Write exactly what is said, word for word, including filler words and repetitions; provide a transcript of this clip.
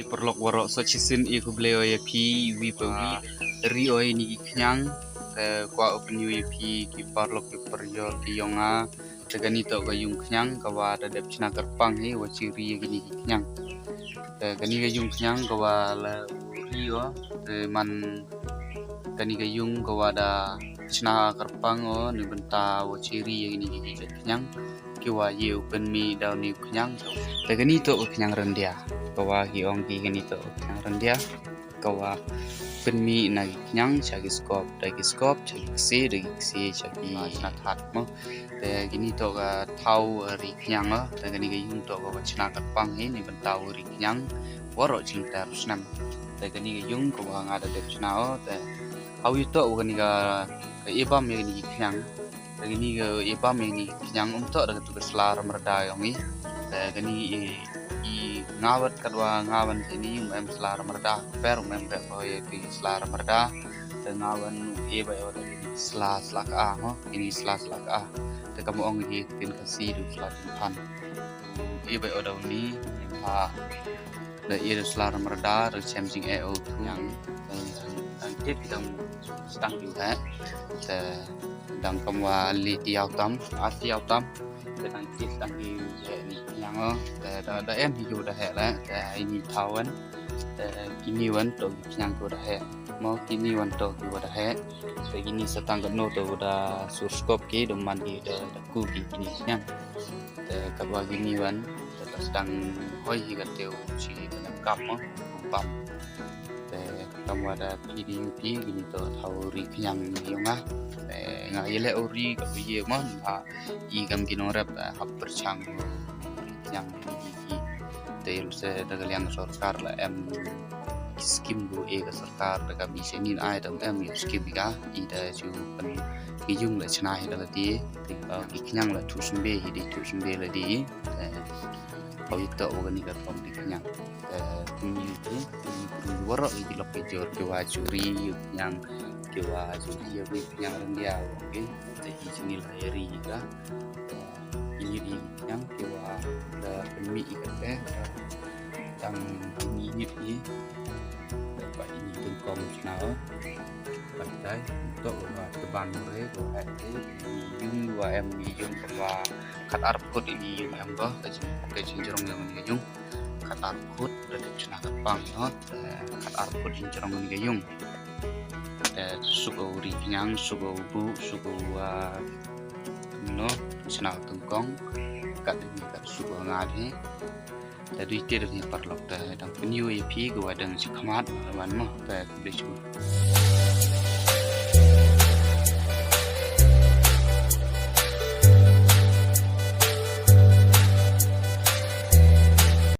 Paralok waroh, sa shisien i khublei o ïa phi wi pa wi. Ri o ïa kine ki khñiang. Te kwah u pyni o ïa phi ki paralok ki parajor ki yong nga. Te kani toh ka yung khñiang ka wa da dep chna kyrpang hi wa chi ri ïa kine ki khñiang. Te kani ka yung khñiang ka wa la ri o. Te man kani ka yung ka wa da chna kyrpang o ne bynta wa chi ri ïa kine ki khñiang. Ki wa ïa u pynmih da u ni u khñiang. Te kani toh ka khñiang ryndia. Ka wa ki ong ki kani toh ka khñiang ryndia. Ka wa pynmih na ki khñiang cha ki skop, da ki skop cha ki kse, da ki kse cha ki chna that mo. Te kini toh ka thaw ri khñiang o. Te kani ka yung toh ka wa chna kyrpang hi ni bynta u ri khñiang. Waroh jingter snem. Te kani ka yung ka wa nga da dep chna o. Te hau yu toh kani ka, ka ibam ïa kani ki khñiang. Te kini ki ibam ïa kini ki khñiang um toh da katu ka sla ramrda yong i. Te kini i, i nga wat katwa nga wan kini um em sla ramrda. Per um em rep o ïa ki sla ramrda. Te nga wan i ba ïa wat kini sla sla ka a mo. Kini sla sla ka a. Te kam ong i kin ka si du sla tin pan. I ba ïa wat ni ha. Da i da sla ramrda da chem jing e o tu yang dang tip dang stang yu he. Te dang kam wa li tiaw tam, a tiaw tam. Te dang tip dang yu he ni yang o. Te da da em yu da he la. Te ini thawan. Te kini wan to ki yang ko da he. Mo kini wan to ki wa da he. Te kini satang ka no to da sur skop ki do man ki da da ku ki kini yang. Te ka wa kini wan. Te ta stang hoi hi ka teu chi ka nyam kap mo. Pam. Te kam wa da phi di yu phi kini to thaw ri khñiang yong nga. Te nga ïa leh u ri ka u ye mo ha i kam ki nongrep hap pyrchang ri khñiang ri ki. Te yu se da ka liang sorkar la em skim bu e ka sorkar da ka mi se nin ai dam em yu skim ka i da ju pen ki yung la chna hi da la ti. Te ka ki khñiang la thu sumbe hi di thu sumbe la di. Te Hau ito wa kani ka tong di khñiang. Te kini tu, kini tu waroh i lok ki jor ki wa juri yu khñiang ki wa juri yu khñiang ryndia wa ki. Te i sini la ri ka. Ini di khñiang ki wa da kami i ka te. Tang ini ni. Ba ini tu kong chna. Patai to wa teban re wa hai te. Yung wa em yung wa khat ar phut ini yung em ba ka jing ka jingjrong ïa kani ka yung. Khat ar phut da dep chna kyrpang no. Khat ar phut jingjrong kani ka yung. Te suk u ri khñiang, suk u bu, suk u no chna tungkong. Kat ini kat suk u ngat hi. Te dui te dang hi paralok te dang pynïoh ïa phi ka wa dang chi khmat wan mo. Te khublei shibun.